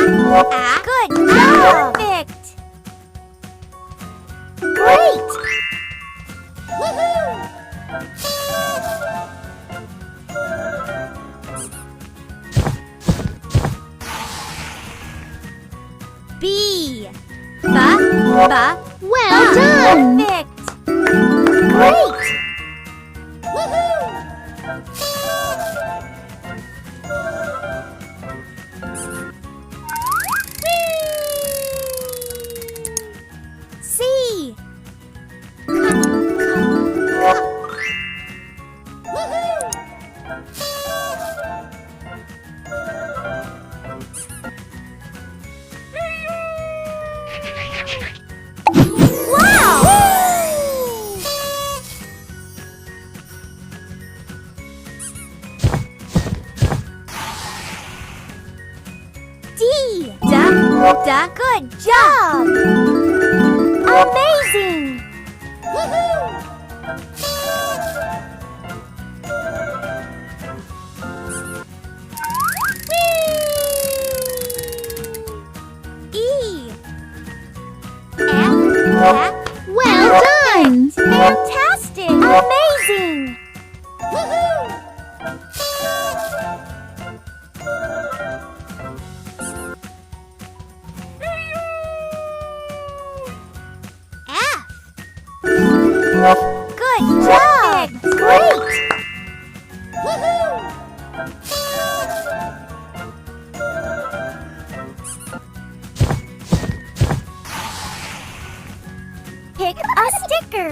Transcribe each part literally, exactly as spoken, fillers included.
Ah, good job. Perfect. Great. Woohoo. B. Ba, ba. Well done. Perfect. Great. Woohoo. C. Cup, cup, cup. Woohoo. Wow! D. Da, da. Good job! Amazing! Woohoo! E. F, F. Well done! Fantastic! Amazing! Woohoo! F. Good job! Great! Woohoo! Pick a sticker.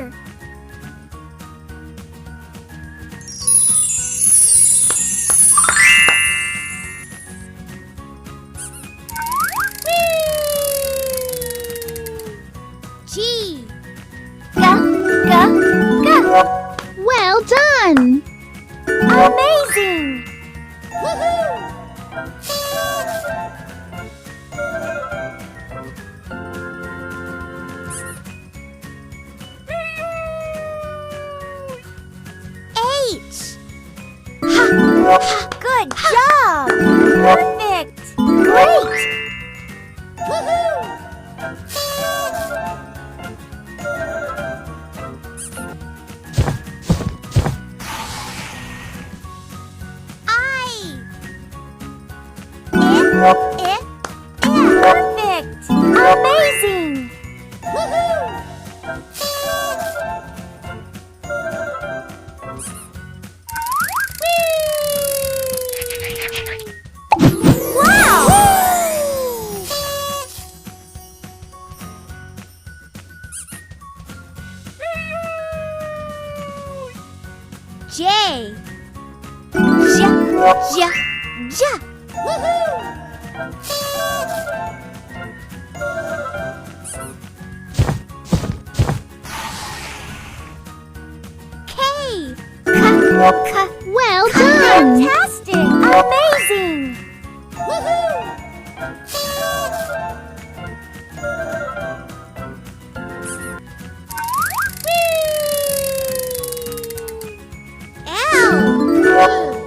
G. Ga, ga, ga. Well done! Amazing! Woohoo! H. Ha, ha. Good job! Perfect! Great! Woohoo! I. I, I, I. Perfect! Amazing! Woohoo! Wow! J. Ja, ja, ja. Woohoo! K. Ka, ka. Well done! Fantastic! Amazing! Woohoo! L.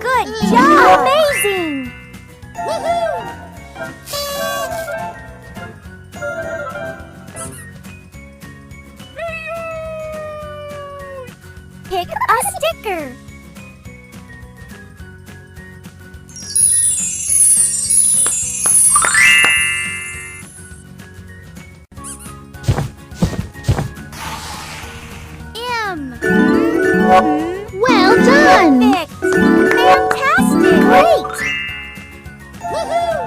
Good job! Amazing! Woohoo! Pick a sticker. M. Well done! Perfect! Fantastic! Great! Woohoo!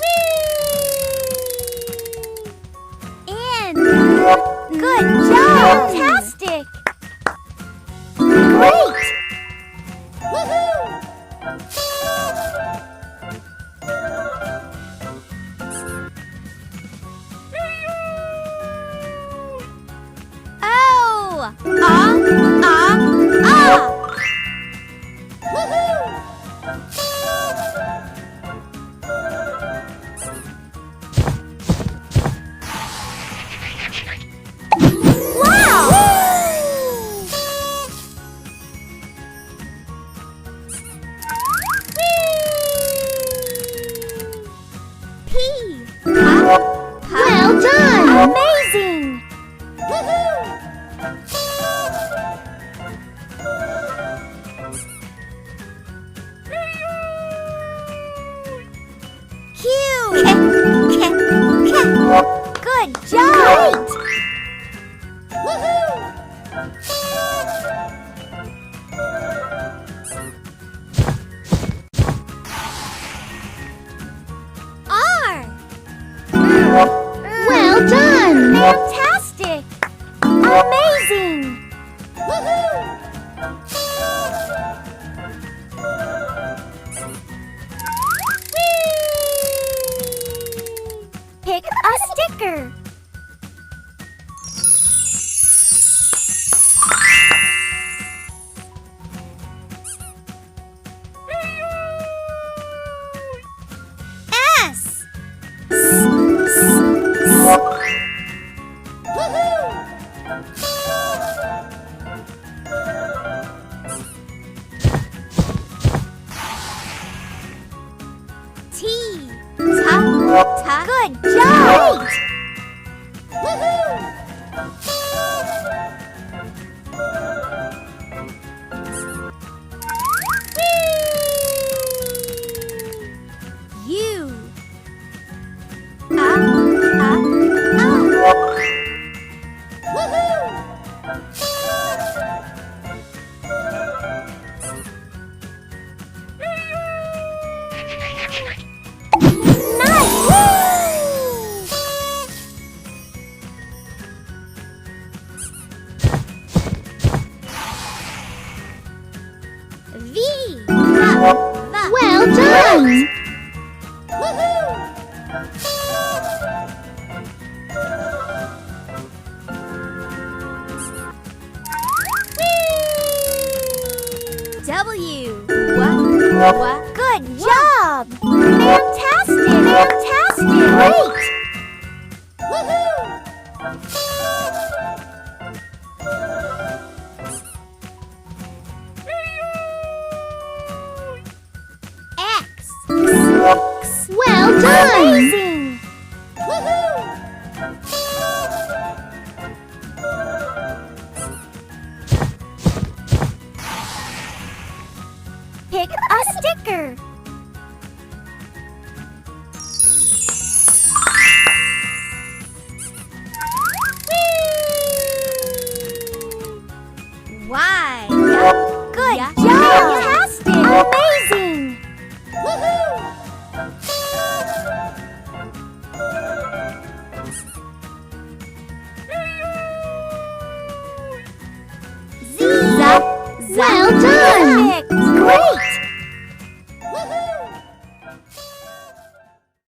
Whee! N. Good job! Fantastic! Great! Woohoo! Pick a sticker. S. Woohoo! T. Ta, ta. Good job! Woohoo! U. A, a, a. Woohoo! Nice! V. Va, va. Well done! Woohoo! W. Wa, wa. Good job! Fantastic! Fantastic! Great! Woohoo! X. Well done! Amazing! Woohoo! Pick a sticker. Y. Good job! Fantastic! Amazing! Woohoo! Z. Well done! Perfect! Great!